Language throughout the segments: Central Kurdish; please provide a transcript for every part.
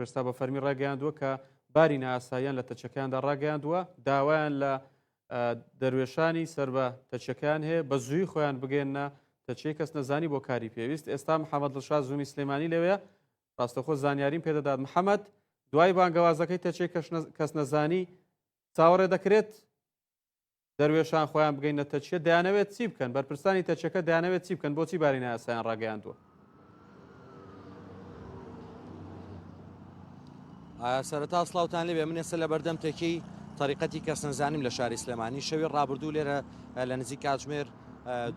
ئێستا بە فەرمی ڕاگەیاندووە کە باری نائاساییان لە تەچەکەیاندا ڕاگەیاندووە، داوایان لە دەروێشانی سەر بە تەچەکەیان هەیە بە زووی خۆیان بگەێنە تەچەی کەس نەزانی بۆ کاری پێویست. ئێستا محەممەد دڵشاد زوومی سلێمانی لەوەیە ڕاستەخۆ زانیاریم پێدەدات. محەممەد، دوای بانگەوازەکەی تەچەی کەس نەزانی چاوەڕێ دەکرێت دەروێشان خۆیان بگەینە تەچیە دەیانەوێت چی بکەن؟ بەرپرسانی تەچەکە دەیانەوێت چی بکەن؟ بۆچی باری نایاسایان ڕاگەیاندووە؟ سەرەتا سڵاوتان لێبێ من ئێستا لە بەردەم تەکیەی تەریقەتی کەسنەزانیم لە شاری سلێمانی شەوی ڕابردوو لێرە لە نزیک کاتژمێر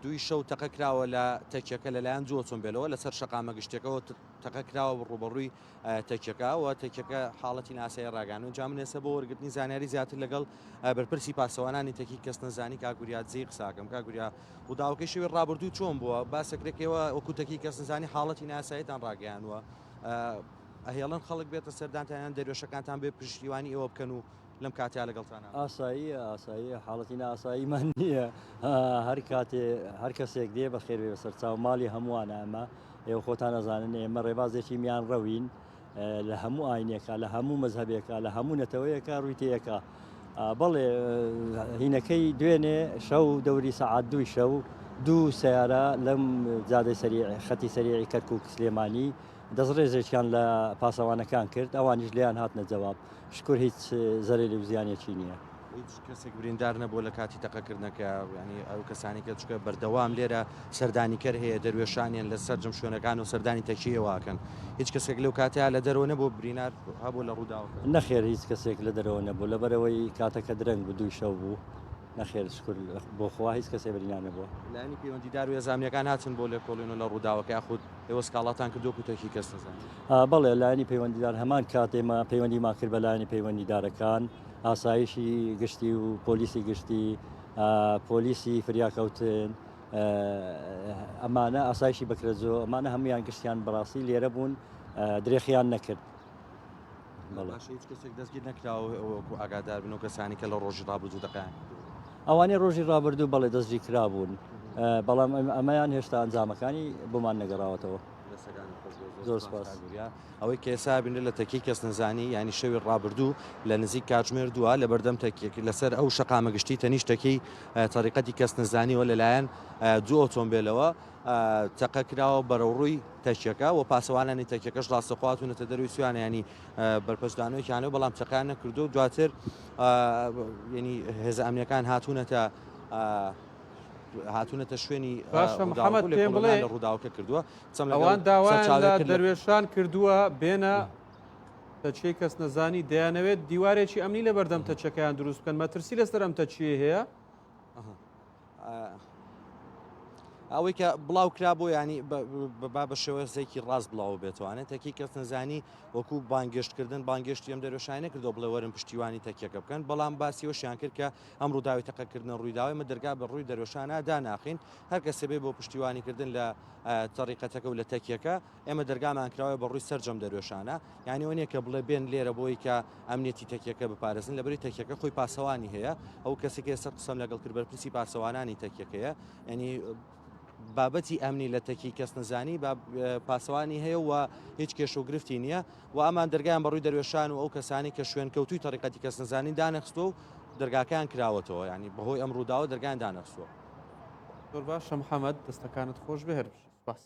دووی شەو تەقە کراوە لە تەکیەکە لەلایەن دوو ئۆتۆمبێلەوە لەسەر شەقامە گشتەکەەوە تەقە کراوە ڕوبەڕووی تەکیەکە و تەکیەکە حاڵەتی ناسایی ڕاگەیاندوە جا من ئێستا بۆ وەرگرتنی زانیاری زیاتر لەگەڵ بەرپرسی پاسەوانانی تەکی کەس نەزانی کاک وریا دزەیی قساکەم کاک وریا ڕووداوەکەی شەوی ڕابردوو چۆن بووە باسەکرێکەوە وەکو تەکی کەس نەزانی حاڵەتی ناساییتان ڕاگەیانوە ئەهێڵن خەڵک بێتە سەردانتان یان دەروێشەکانتان بێ پشتیوانی ئێوە بکەن و لەم کاتیا لەگەڵتانە؟ ئاساییە ئاساییە حاڵەتی نائاساییمان نییە هەر کاتێ هەر کەسێک دێ بەخێر بێ بەسەر چاو ماڵی هەمووانە ئەمە ئێوە خۆتان ئەزانن ئێمە ڕێبازێکی میان ڕەوین لە هەموو ئاینێکا لە هەموو مەزهەبێکا لە هەموو نەتەوەیەکا ڕووی تێیەکا بەڵێ هینەکەی دوێنێ شەو دەوری سەعات دووی شەو دوو سیارە لەم جادەی سەریع خەتی سەریعی کەرکک سلێمانی دەستڕێژێکیان لە پاسەوانەکان کرد ئەوانیش لێیان هاتنە جەواب شکر هیچ زەرەری و زیانێکی نییە. هیچ کەسێک بریندار نەبووە لە کاتی تەقەکردنەکە ینی ئەو کەسانی کە چکە بەردەوام لێرە سەردانیکەر هەیە دەروێشانیان لە سەرجەم شوێنەکان و سەردانی تەکیەوەکەن هیچ کەسێک لەو کاتەیە لە دەرەوە نەبوو برینار هەبوو لە ڕووداوەکە؟ نەخێر هیچ کەسێک لە دەرەوە نەبوو لەبەرئەوەی کاتەکە درەنگ بوو دووی شەو بوو نەخێر شکر بۆ خوا هیچ کەسێ برینار نەبووە. لایەنی پەیوەندیدار و هێزە ئەمنیەکان هاتن بۆ لێکۆڵینەوە لە ڕووداوەکە یاخود ئێوە سکاڵاتان کردووە وەکو تەکی کەس نەزانی؟ بەڵێ لایەنی پەیوەندیدار هەمان کات ئێمە پەیوەندیمان کرد بە لایەنی پەیوەندیدارەکان ئاسایشی گشتی و پۆلیسی گشتی پۆلیسی فریاکەوتن ئەمانە ئاسایشی بەکرەجۆ ئەمانە هەمویان گشتیان بەڕاستی لێرە بوون درێخیان نەکرد. باشە هیچ کەسێک دەستگیر نەکراوە وەکو ئاگادار بن و کەسانی کە لە ڕۆژی ڕابردوو دەقیان ئەوانەی ڕۆژی ڕابردوو بەڵێ دەستگیر کرابوون بەڵام ئەمەیان هێشتا ئەنجامەکانی بۆمان نەگەڕاوەتەوە. زۆر سپاس. ئەوەی کە ئێستا بینرێت لە تەکیەی کەسنەزانی یانی شەوی ڕابردوو لە نزیک کاتژمێر دووە لە بەردەم تەکیەک لەسەر ئەو شەقامە گشتی تەنیشت تەکیەی تەریقەتی کەسنەزانیەوە لەلایەن دوو ئۆتۆمبێلەوە تەقە کراوە بەرەو ڕووی تەکیەکە و پاسەوانانی تەکیەکەش ڕاستەخۆ هاتوونەتە دەروی سویانە ینی بەرپەچدانەوەیانەوە بەڵام تەقیان نەکردو دواتر ینی هێزە ئەمنیەکان هاتوونەتە هاتوونەتە شوێنی باشە محەممەد پێم بڵێ لە ڕووداوەکە کردووە ئەوان داوایان لە دەروێشان کردووە بێنە تەچەی کەس نەزانی دەیانەوێت دیوارێکی ئەمنی لە بەردەم تەچەکەیان دروست بکەن مەترسی لەسەر ئەم تەچیە هەیە ئەوەی کە بڵاو کرا بۆ ینی با بە شێوەزێکی ڕاست بڵاو بێتوانێت تەکی کەس نەزانی وەکو بانگێشتکردن بانگێشتی ئەم دەروێشانە کردو بڵێ وەرن پشتیوانی تەکیەکە بکەن بەڵام باسیەوەشیان کرد کە ئەم ڕووداوی تەقەکردنە ڕوویداوە ئێمە دەرگا بە ڕووی دەروێشانە داناخین هەر کەسێ بێ بۆ پشتیوانیکردن لە تەریقەتەکە و لە تەکیەکە ئێمە دەرگامان کراوە بە ڕووی سەرجەم دەروێشانە یعنی ئەوە نییە کە بڵێ بێن لێرە بۆی کە ئەمنیەتی تەکیەکە بپارێزن لەبەری تەکیەکە خۆی پاسەوانی هەیە ئەو کەسێک ئێستا قسەم لەگەڵ کرد بەرپرسی پاسەوانانی تەکیەکەیە یعنی بابەتی ئەمنی لە تەکی کەس نەزانی پاسەوانی هەیە و هیچ کێشە و گرفتی نییە و ئەمان دەرگایان بەڕووی دەروێشان و ئەو کەسانی کە شوێن کەوتوی تەریقەتی کەس نەزانی دانەخستووە و دەرگاکەیان کراوەتەوە ینی بەهۆی ئەم ڕووداوە دەرگایان دانەخستووە. زۆر باشە محەممەد دەستەکانت خۆش بێ هەر بژی سپاس.